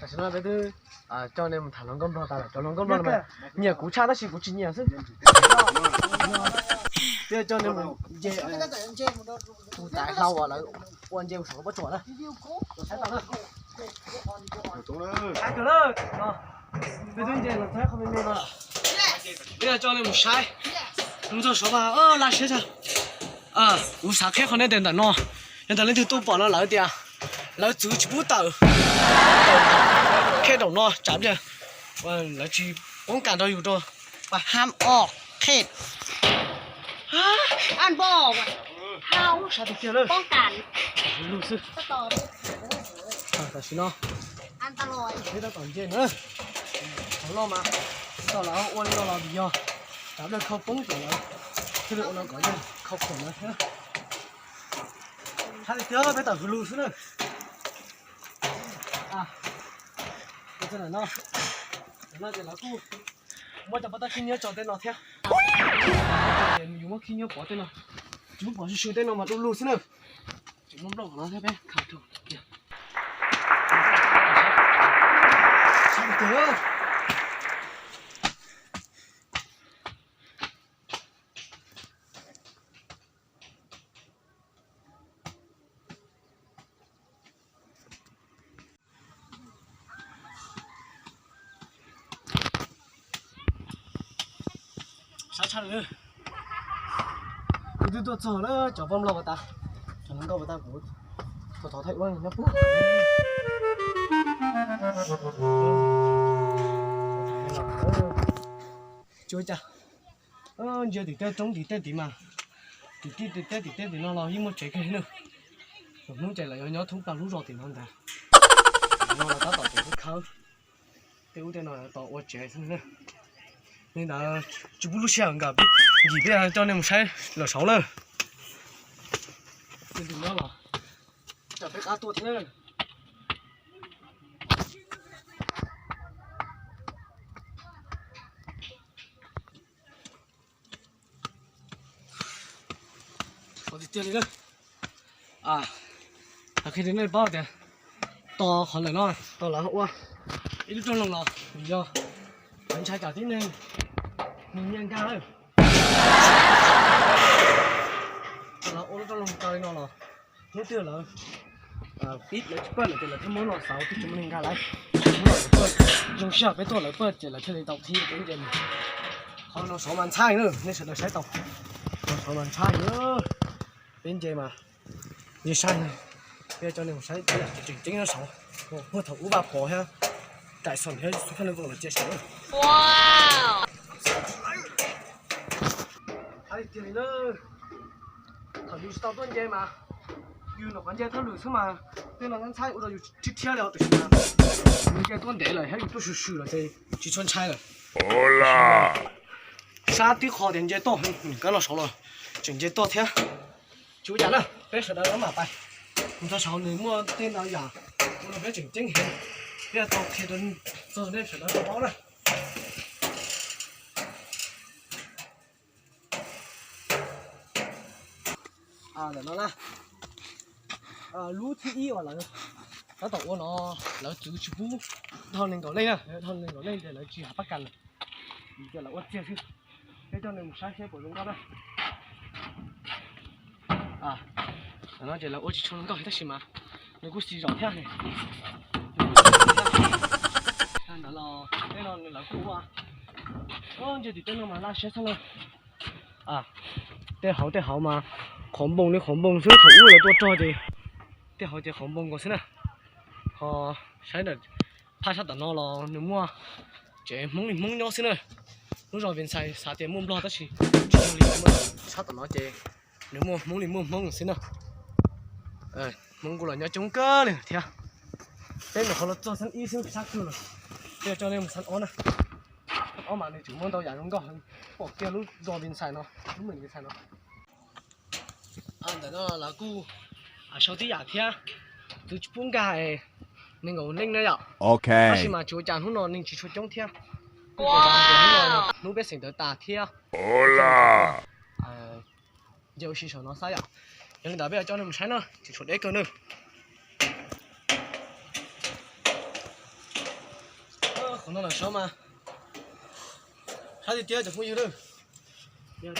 Tam sim no peb twb coj nej mus tham hluas nkauj nplog tas lawm, cov hluas nkauj nplog no nyiam kuv tshaj tab sis kuv tsis nyiam xwb. Twb coj nej mus nce tus tais hlau uas lawv ua nce mus saum lub pob tsuas na. Peb twb nce los txog qhov me me no lawm. Peb coj nej mus saib. Mus txog saud mas laj siab tshaj. Kuv xav qhia qhov nej tias ntawm no, yog ntawm leej twg tuaj pom no lawv tias lawv txwv tsis pub tawm, tawm khej daum no tsam pliag lawv tsis poob kas nrog yus rau. Ham o khej. An npo. Sab tiag tiag lawm. Lug xwb. Tam sim no peb tab tom nce na. Qhov loj mas tau lawv ua li no los vim yog tsam pliag khau poob ces lawv thiaj li ua no kom yeej khau khuam na thiab. Hais tias peb tawm hwv lug xwb na. Ntawm no, ntawm no ces lawv kuj muab cov pob tawb khib nyiab tso tej no thiab. Ces yus muab khib nyiab pov tej no, tsis muab pov sw sw tej no mas du lug xwb na. Tsis muaj nplooj qhov no thiab peb khaws rau. Tshaj lawm, kuv twb tuaj txog lawm, cov poj nplog pas tas, cov hluas nkauj pas tas, kuv thov thov thaij ua nyob pub. Tsuas cas ntsia tim tej roob tim tej tid mas, tim tej tim tej tim tej tim no los yeej muaj tsev kiag li na. Hnub ces lawv yuav nyob thoob plaws lub zos tim no ntag. Tim no los tab tom tseem khawb khawb, tej ub tej no tab tom ua tsev xwb na. Li ntawd tsis pub lub sij hawm nkawd, nkim peb coj nej mus saib lawm saud lawm. Tim no los tsam peb qab tuaj thiab na. Tiag tiag li na. Qhia rau nej paub tias tos qhov lawm no, tos lawv ua ib lub rooj loog los vim yog lawv ntshai tsam tib neeg nyiag nkag lawm. Lawv ua lub rooj loog tau li no los hnub twg lawv pib lawv tsis paj lawm ces lawv thiaj muab no xauv twb tsis muaj neeg nkag lawm. Hnub no lawv paj, zoo siab peb tuaj lawv paj ces lawv thiaj li tau qhib peb nce mus. Qhov no saud mas ntshai na, nej sawv daws saib tau. Qhov saud mas ntshai na. Peb nce mas nce sai, peb coj nej mus saib tseem ceeb saud, puag thaum ub Vaj Pov thiab Kaim Xom thiab xub phaj neeg Voos lawv cia saud. Tiag li na, thaum yus tsis tau tuaj nce mas yus nyuam qhuav nce thauj lwm xwb mas tej no ntxhab ntxhab ua rau yus thiab thiab li os, tiam sis mas yus nce tuaj ntev lawm thiab yus tuaj swm swm lawm ces tsis tshua ntshai lawm. Sab tib qho tias nce toj, kab no saud los tseem nce toj thiab. Tsis ua cas na, peb sawv daws mam pais. Mus txog saud nws muaj tej no yam ua rau peb tseem ceeb heev, peb yuav tau qhia rau txog nej sawv daws tau paub na. Ntawm no na, lub thib ib uas lawv tab tom ua no, lawv txwv tsis pub dhau nees nkaum leej na, dhau nees nkaum leej ces lawv tsis hav pab kas lawm. Ces lawv ua txiag xwb. Peb coj nej mus saib seb puas zoo nkauj na. Ntawm no ces lawv ua tsis tshua zoo nkauj tab sis mas nws kuj xis zom thiab. Ntawm no tej no lawv kuj ua, nce tim tej no mas laj siab tshaj na. Tej hauv tej hauv mas qhov npoo li qhov npoo xwb, thaum ub lawv tua rog ces tej hauv ces qhov npoo nkaus xwb na. Ho saib ntawm phaj sab tom no los nws muaj tsev Hmoob li Hmoob nyob xwb na. Lub zos Vias Xais xav tias muaj Nplog tab sis tsis yog li, sab tom no ces nws muaj Hmoob li muaj Hmoob xwb na. Hmoob kuj los nyob coob kawg li thiab. Peb nyuam qhuav los txog xab ib xwb sab kawg lawm. Peb coj nej mus xab ob na. Xab ob mas nws tseem muaj ntau yam zoo nkauj heev, pom kiag lub zos Vias Xais no, lub mem Vias Xais no. Ntawm no lawv kuj sau tib yam thiab, txwv tsis pub nkag nees nkaum leej na yom. Tab sis mas tsis ua cas, hnub no neeg tsis tshua coob thiab. Kuj hnub peb xeem ntawd tas thiab. Nce ua si saum no xwb yom. Yog li ntawd peb coj nej mus saib na, tseem tshuav deb kawg na. Qhov no lawm saud mas sab tiag tiag cov phooj ywg na. Leej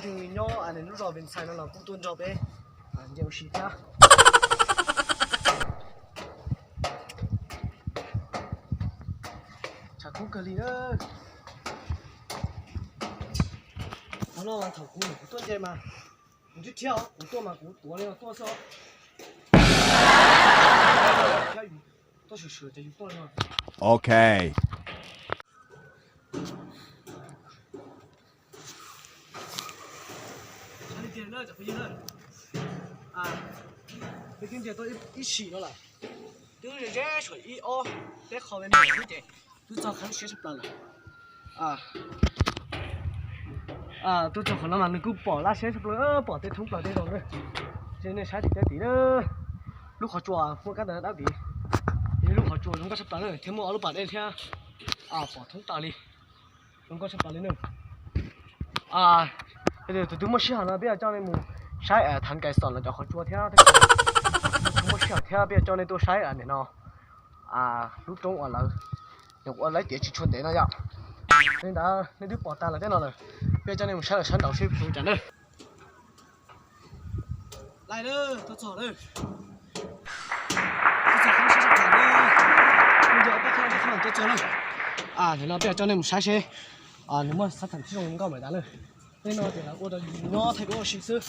twg nyob lub zos Vias Xais no los kuj tuaj nrog peb nce ua si thiab. Tshav kub kawg li na. Qhov no mas thaum kuv, kuv tuaj nce mas kuv twb rhiab, kuv tuaj mas kuv tuav li no tuaj xwb. Thiab yus tuaj swm swm ces yus tuaj li no. Ok. Peb twb nce tuaj ib sim no lawm, twb ze ze suam ib ob teb qho me me xwb ces twb txog qhov siab tshaj plaws lawm. Tuaj txog qhov no mas nws kuj pom laj siab tshaj plaws, pom tej thoob plaws tej zoo na. Ces nej saib tim tej tid na, lub qhov tsua muaj kab ntawv dab tid, lub qhov tsua zoo nkauj tshaj plaws na, thiab muaj ob lub pas dej thiab, pom thoob plaws li. Zoo nkauj tshaj plaws li na. Tus twg muaj sij hawm no peb yuav coj nej mus saib Thaj Kais Xom lawv cov qhov tsua thiab. Tus twg muaj sij hawm thiab peb yuav coj nej tuaj saib nim no lub roob uas lawv, ua lawv tiav tsis tshua ntev no yom. Li ntawd nej twb pom tag lawm tej no lawm, peb yuav coj nej mus saib lawm sab nraud seb zoo cas na. Lawm, tuaj txog lawm. Tuaj txog qhov siab tshaj plaws na. Tuaj txog na. Nim no peb yuav coj nej mus saib seb Nws muaj xab tham tib zoo nkauj mam tas lawm. Tej no ces lawv ua rau yus nyob thaij duab ua si xwb.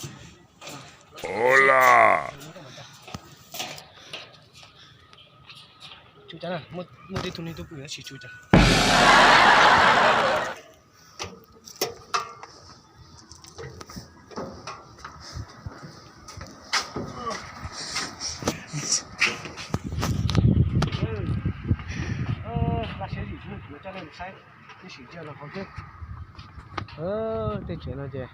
Tsuj cas na, muaj tej tug neeg tuaj pw tab sis tsuj cas. Laj siab zim xwb, kuv coj nej mus saib, tab sis ntsia los qhov twg. Tej tsev no ces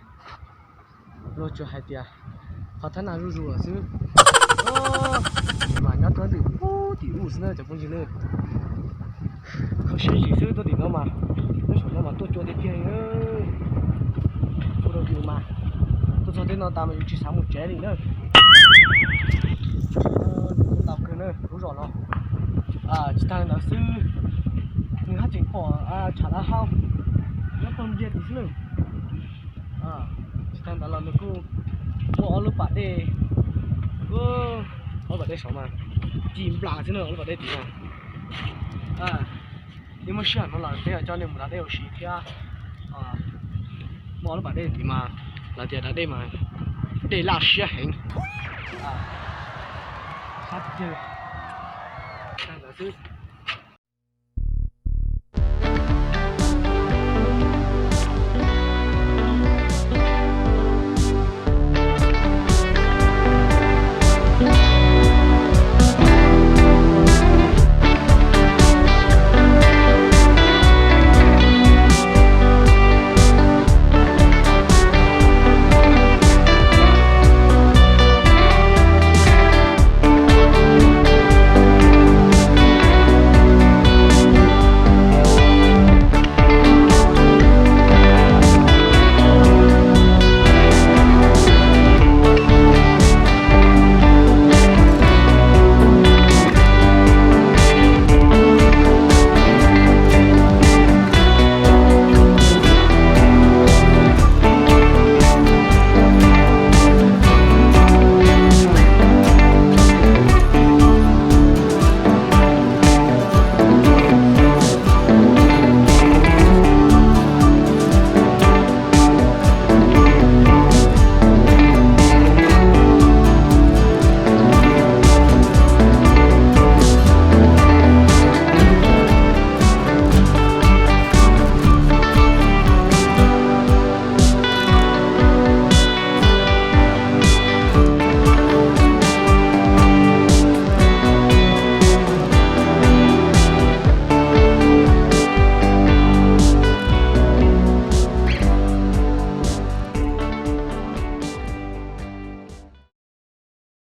luag tsuas hais tias qhov thab naj zuj zus lawm xwb. Mas nyob tuaj ntws pub tim ub xwb na cov phooj ywg na. Kho siab zim xwb tuaj tim no mas, lub saum no mas tuaj cua tiag tiag li. Ua rau yus mas tuaj txog tej no tas mas yus tsis xav mus tsev li na. Ntau kawg na lub zos no. Tsis tag li ntawd xwb, nws haj tseem pom tshav lawv hau nyob pawg ntiag tim xwb na. Tsis tag ntawd los nws kuj muaj ob lub pas dej, ob lub pas dej saud mas ci nplas xwb na, ob lub pas dej tim no. Yeej muaj sij hawm no los peb yuav coj nej mus da dej ua si thiab. Muaj ob lub pas dej tim mas lawv tias da dej mas dej laj siab heev. Sab tim ntawd xwb.